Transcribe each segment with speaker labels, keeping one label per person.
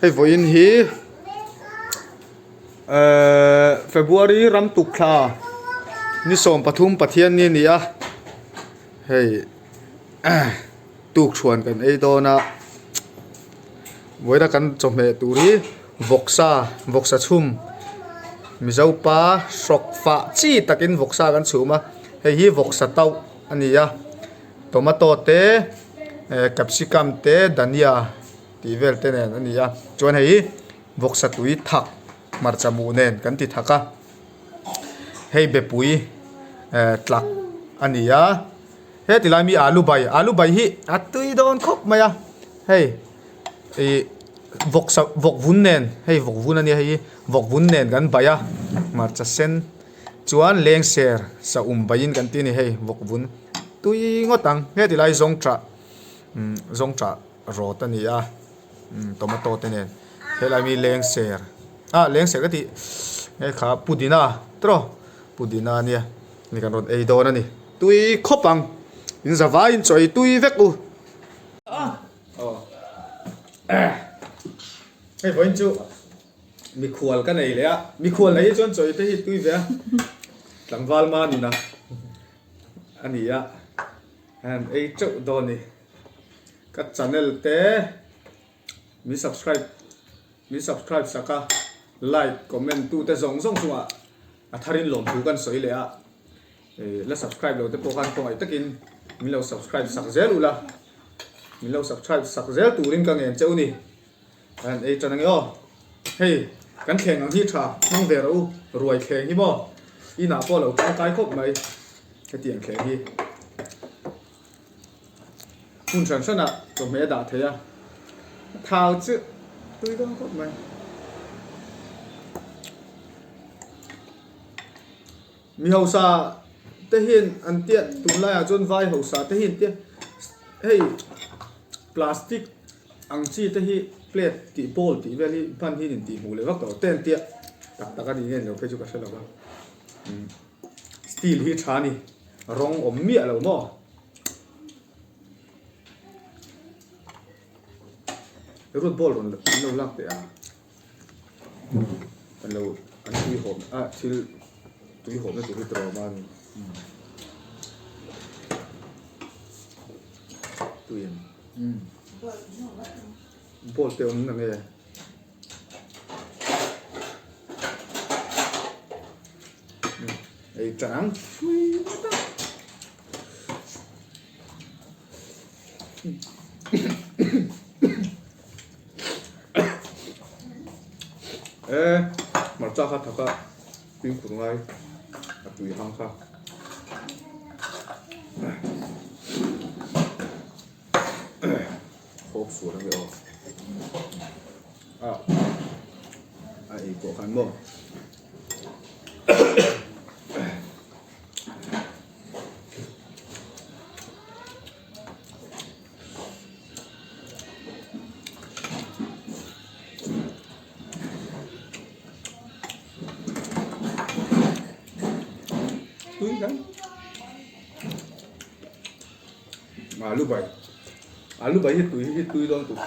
Speaker 1: Hei vawiin hi ehh February ram tuk thla ni 13 Pathianni a ni a hei tukṭhuan kan ei dawn a vawiina kan chawhmeh tur hi vawksa vawksa chhum Mizo pa hrawk fah chi takin vawksa kan chhum a hei hi vawksa tauh a ni a tomato te eh capsicum te dhania tih vel te nen a ni a chuan hei hi vawksa tui thak hmarcha muh nen kan ti thak a hei bepui eh tlak a ni a heti lai mi alu bai alu bai hi a tui dawn khawp mai a hei ih vawksa vawk vun nen hei vawk vun a nia hei hi vawk vun nen kan bai a hmarcha sen chuan lengser saum baiin kan ti a ni hei vawk vun tui ngawt ang heti lai zawngṭah umm zawngṭah rawt a ni a umm tomato te nen helai mi lengser ah lengser ka tih he kha pudina tiraw pudina a nia ni kan rawn ei dawn a ni tui khawp ang in za vaiin chaw ei tui vek u aw hei vawiin chu mikhual ka nei leh a mikhual nei hi chuan chaw ei te hi tui ve a tlangval ma nuna a ni a an ei teuh dawn a ni. Ka channel te min subscribe min subscribe sak a like comment tu te zawng zawng chungah a tharin lawmthu kan sawi leh a ih la subscribe lo te pawh khan khawngaih takin min lo subscribe sak zel ula min lo subscribe sak zel turin ka ngen che u ni an ei tan ange aw hei kan thleng ang hi tha hmang ve rawh u ruai thleng hi maw inah pawh lo tangkai khawp mai hetiang thleng hi. Hmun hran hranah chawhmeh a dah thei a, a thau chu tui dawn khawp mai. Mi hausa te hian an tia tunlaiah chuan vai hausa te hi an tia hei plastic ang chi te hi plate tih bowl tih vel hi hman hi an intihhmuh leh vak tawh te an tia tak tak a ni nge ni lo phei chu ka hre lo va steel hi tha a ni rawng awm miah lo maw. Root ball rawn an lo lak teh a an lo an tui hawm a thil tui hawmna tur hi tawm a ni tui em ball te awm na nge. Ei tan ang. E hmarcha kha thak a fimkhur ngai a tui hang kha. Hawk sual ange aw. A a ei pawh khan maw. Tui hle. Alu bai. Alu bai hi tui hi tui dawn tuk.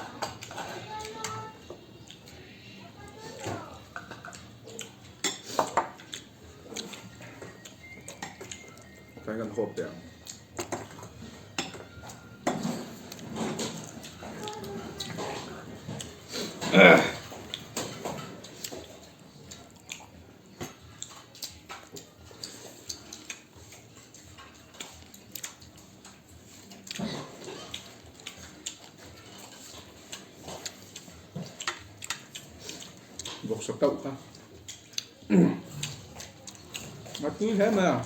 Speaker 1: Kan kan hawp teh ang. Vawksa tauh kha a tui hle mai a.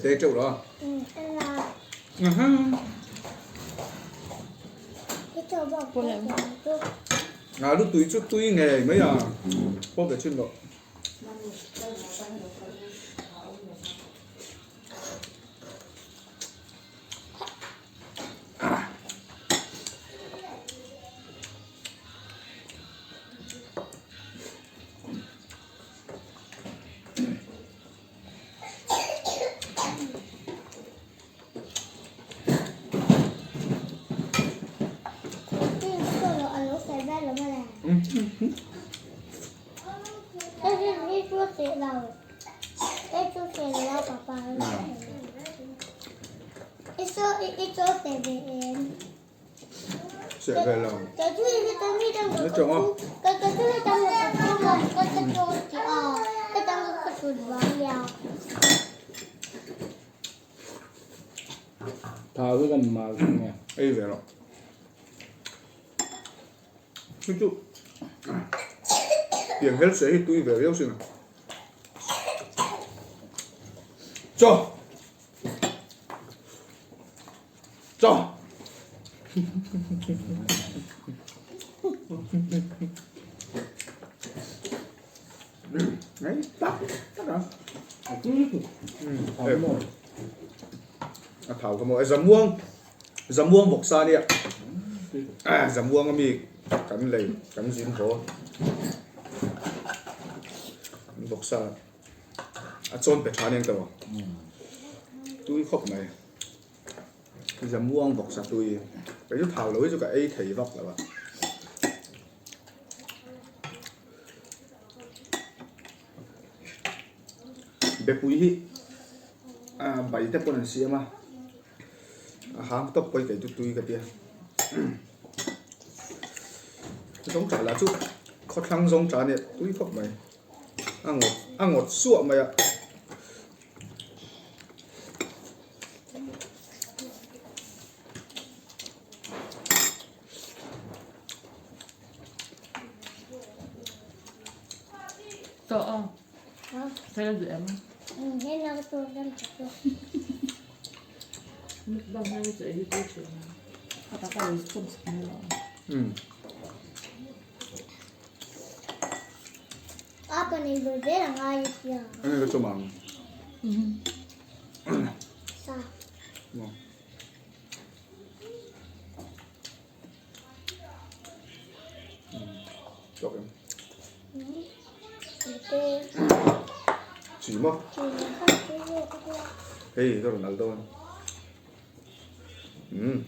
Speaker 1: Tê teuh lo. Alu tui chu tui ngei mai a, pawh ve chin loh. Seh ve lo.
Speaker 2: Thau hi kan mar chu nge.
Speaker 1: Ei ve rawh. Chu chu tiang hel se hi tui ve viau sin a. Chaw. Chaw. Đấy, tắc, tắc à? A thau ka maw, zamuang, zamuang bawk sa nia. Zamuang ami kan lei, kan zin haw. Kan bawk sa. A chawn pe tha aniang tawh. Tui khawp mai. Zamuang bawk sa tui. Kei chu thau lo hi chu ka ei thei vak lo a. Bepui hi bai te pawn an siam a, a hang tawp pawh hi kei chu tui ka ti a. Zawngṭah lah chu khawthlang zawngṭah a nia tui khawp mai, a ngawt a ngawt suah mai a. Chi maw? Hei ka rawn al dawn. Umm.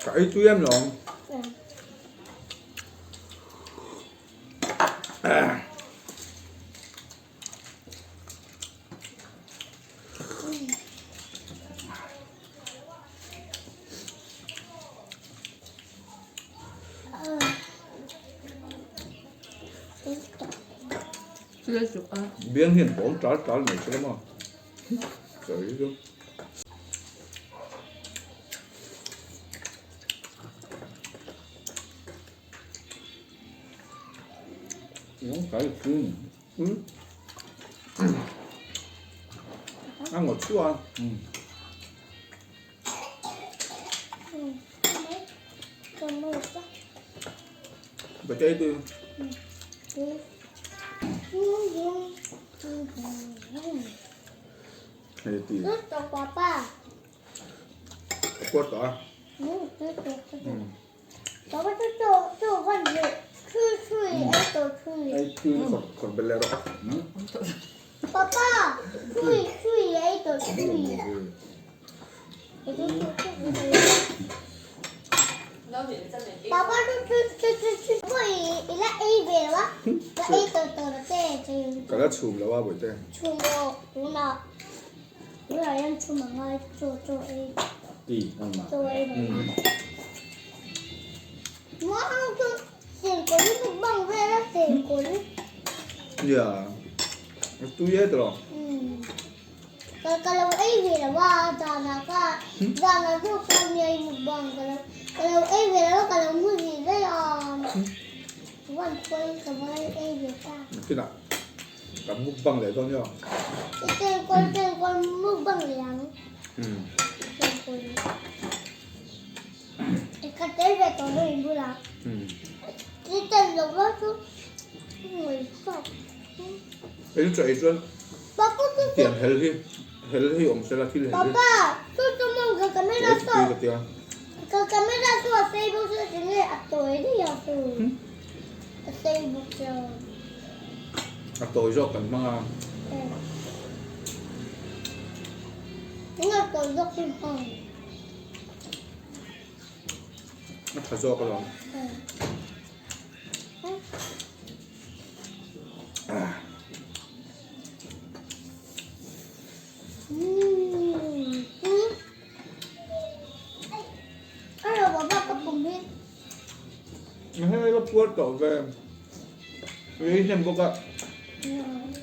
Speaker 1: Ka ei tui em lo. Biang hian bawm tal tal mai se la maw sawi chu. A ngawt chhuah a. Potato. Hei ti. Kuat tawh a. Khawr bel leh rawh. Ka la chhum lo a bawihte. Nia, a tui e tawh.
Speaker 3: Ka ka lo ei ve lo a, zanah ka zanah zawk kha mi ei mukbang ka lo ka lo ei ve lo a, ka lo mu zui daih a. One point ka va ei ve ta.
Speaker 1: Nakinah kan mukbang leh dawn nia.
Speaker 3: I chenkawl chenkawl mukbang leh ang. Chenkawl. I ka tel ve tawh dawn in bulah. I tel lo va chu ngawi fak.
Speaker 1: Ei chu ei chuan tiang hel hi hel hi awm sela thil hel hi.
Speaker 3: Papa chu chu mawng ka camera saw
Speaker 1: ka tia.
Speaker 3: Ka camera saw a sei bawk chu tinge a tawi daih a chu. A sei bawk chu.
Speaker 1: A tawi zawk kan hmang a.
Speaker 3: Tinge a tawi zawk hi hmang.
Speaker 1: A tha zawk alawm. Hei ka puar tawh ve. Ei hnem bawk a.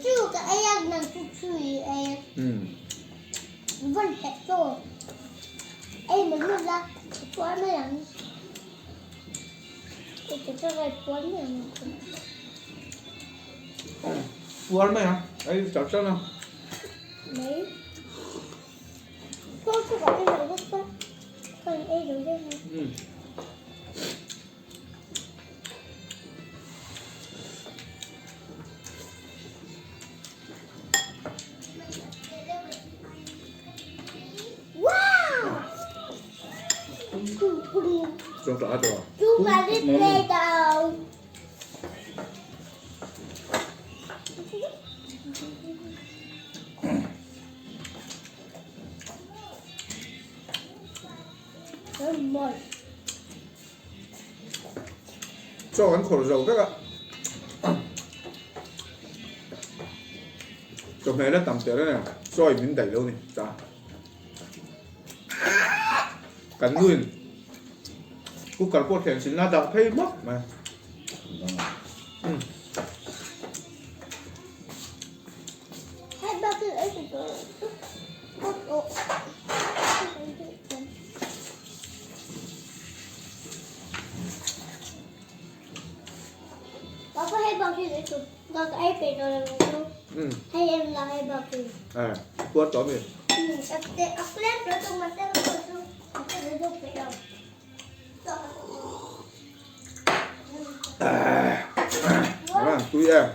Speaker 3: Chu ka ei a nang chu chu i ei. Van heh chaw. Ei mai mai la puar mai ang.
Speaker 1: Puar mai ang, ei char char a. Chaw kan khawrh zo vek a, chawhmeh la tam teh reng em, chaw in min daih lo ni ta. Kan nuin cooker pawh thlen sin a dah phei bawk mai. Puar tawh ami? Aw tui em.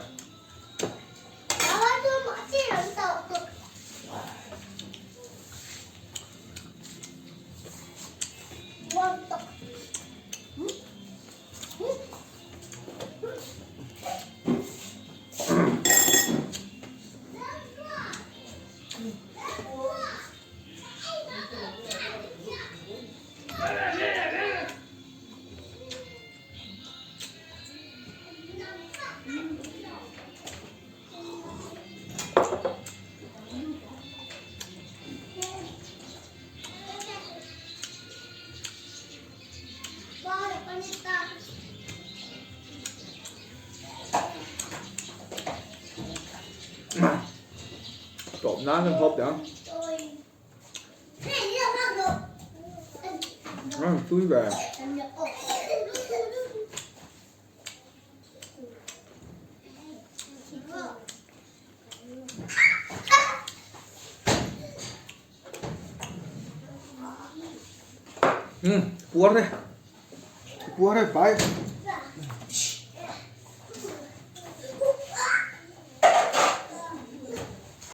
Speaker 1: Tawp nan an hawp ang. Tui ve. Umm puar e puar e pai.